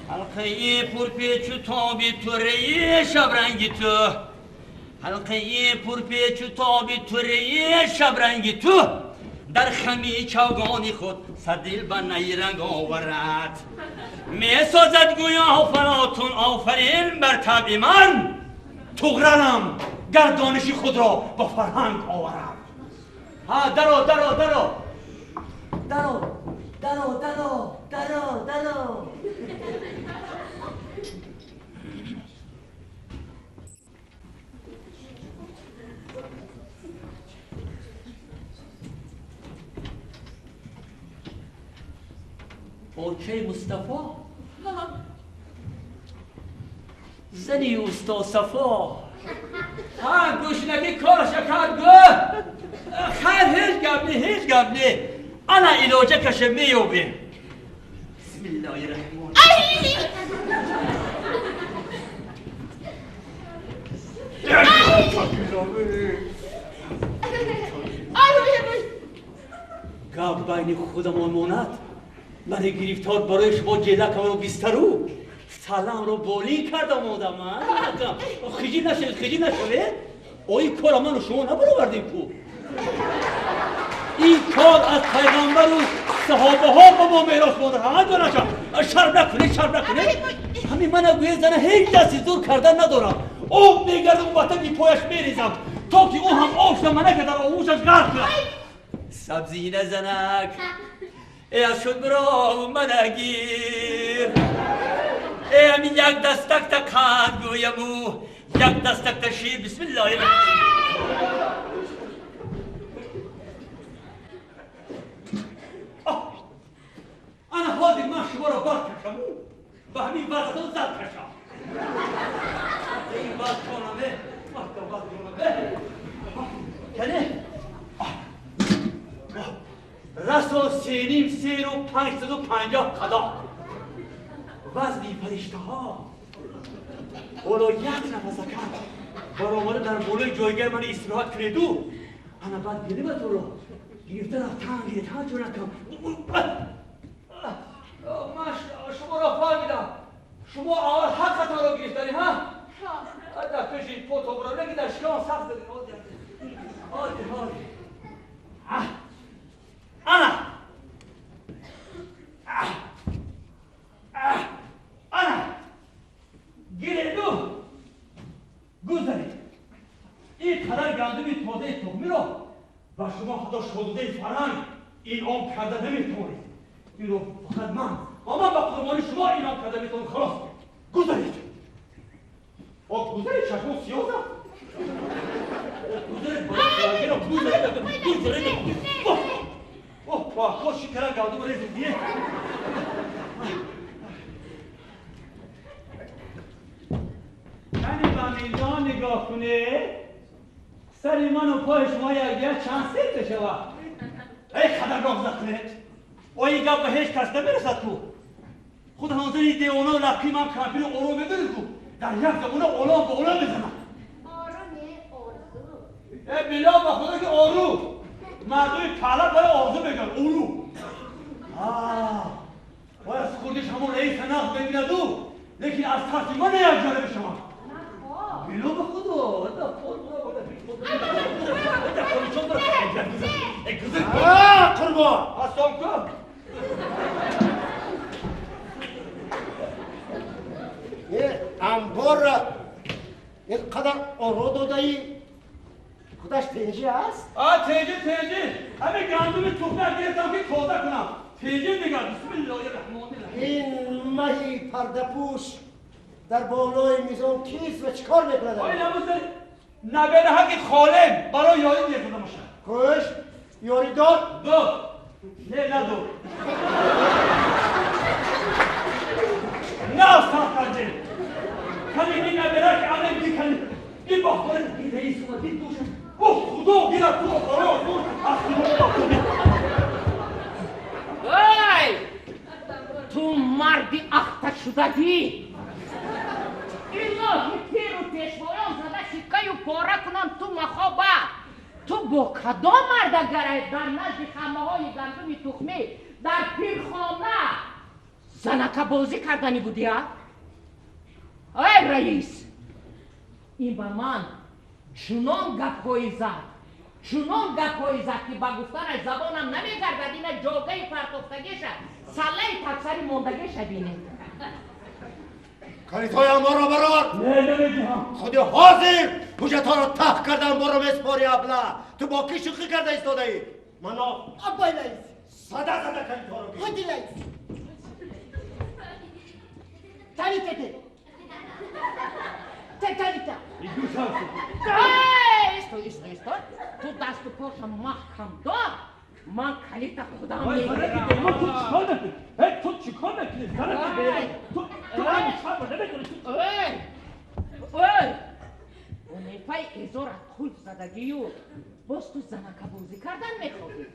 حلقه پرپیچ و تابی توره شبرنگی تو، حلقه پرپیچ و تابی توره شبرنگی تو، در خمی چاگانی خود صدیل به نیرنگ آورد. می سازد گویا فلاطون آفرین بر طبع من، طغرلم گر دانشی خود را با فرهنگ آورد. ها درو درو درو درو درو درو درو درو. اوکی مصطفی، زنی استا صفا. ها گوشنگی کارش کرد گو. خیر هیچ گپ نی، هیچ گپ نی. انا علاجه کشه میوبیم. بسم الله الرحمن الرحیم. گپ بین خودمان ماند. من گرفتار برای شما جلکم رو بیسترو سلام رو بالی کردم آدم. خجیل نشوید، خجیل نشوید. این کار منو شما نبرآوردیم کو. این کار از پیغمبر و صحابه ها به ما میراث مانده. ها جانشان شرم نکنید، شرم نکنید. همین من گویه زنه هیچ دستی زور کردن ندارم. آب میگردم و تکی پایش میریزم تا که او هم آب شده منه که در آغوشش غرق کنم. سبزی نزنک ای از شد برا منگیر، ای همین یک دستک تا قند گویم و یک دستک تا شیر. بسم الله الرحمن الرحیم. انا حاضر من شما را برکشم و به همین وضعتان زد کشم. این وضع جانمه، وضع جانمه. کنه رسا سینیم سیر و 550 قدم وزنی فرشته ها. حالا یک نفس کرد برآمده در بالای جایگاه من استراحت کنید و انا بعد گیره تو را گرفته رفتن گیره تا جونکم. من شما را فهمیدم. شما اول حق را گرفتنی ها؟ در پیش این پا تا برو نگی در شکام سخت زدین. عادی عادی عادی. انا انا گیره دو گذارید. این قدر گندم تازه تخمی را و شما حتی شاهزاده فرنگ انعام کرده نمیتوانید. این رو فقط من و من با قربانی شما انعام کرده میتونم. خلاص گذارید. آه گذارید چشم سیاه زد. گذارید گذارید گذارید. اوه با خوشی کردن گندم ریزیدیه. یعنی با میزان نگاه کنه سر من و پای شما یک چند سنت شود. ای خطرناک زخمه. و این گپ به هیچ کس نمیرسد کو. خود حاضر دیوانه و لقی من کمپین اورو میدونید کو. در یک زمانه اولام به اولام میزنم. آرو نه آرزو. ای بلا به خدا که آرو. مردم پهلوی باید آرزو بگن اورو. باید از خوردش همون رئیس نقد ببیند او. لیکن از ترس من یک جانب شما. بلا به خدا. قربان هستم کن. انبار را اینقدر آرو داده ای خودش تنجی هست؟ آه تنجی تنجی. همه گندم تخمه گرفتم که تازه کنم. تنجی دیگر. بسم الله الرحمن الرحیم. این مهی پرده پوش در بالای میزان کیست و چیکار میکند؟ آی نموز نبره حق خالم برای یاری دیگه باشه. خوش یاری داد؟ داد. نه نداد. نه ساختنده. کلی این نبره که الان میکنی. این با خود این رئیس اومد این دوش. اوه خدا گیرد تو خدا تو از خدا. ای تو مردی اخته شدگی. الهی پیر و پیشوایان زده شکای و پاره کنن تو مخوابه. تو با کدام مرد گره در نزد خمه های گندم تخمی در پیرخانه Занакабозӣ карданӣ будӣ, а? Ай, раис, ин ба ман чунон гапҳои зад, чунон гапҳои зад, ки ба гуфтанаш забонам намегардад. Ина ҷогаи партофтагиша, саллаи таксари мондагиша бинед. Калидҳои амборро барор. Не, намедиҳам. Худи ҳозир ҳуҷҷатҳоро тах карда, амборро месупорӣ. Абла, ту бо кӣ шӯхӣ карда истодаӣ? Мано. Аббай раис. Зада зада калидҳоро гир. Худи раис. Калитете. Калита. Исто, исто, исто, ту дасту поша маҳкам дор, ман калита худам мегирам. Ту чикор мекунӣ? Эй, ту чикор мекунӣ, занаки? Ту чикор намекунӣ? Эй, эй, онефаи эзора қулф задагию боз ту занакабозӣ кардан мехоҳӣ?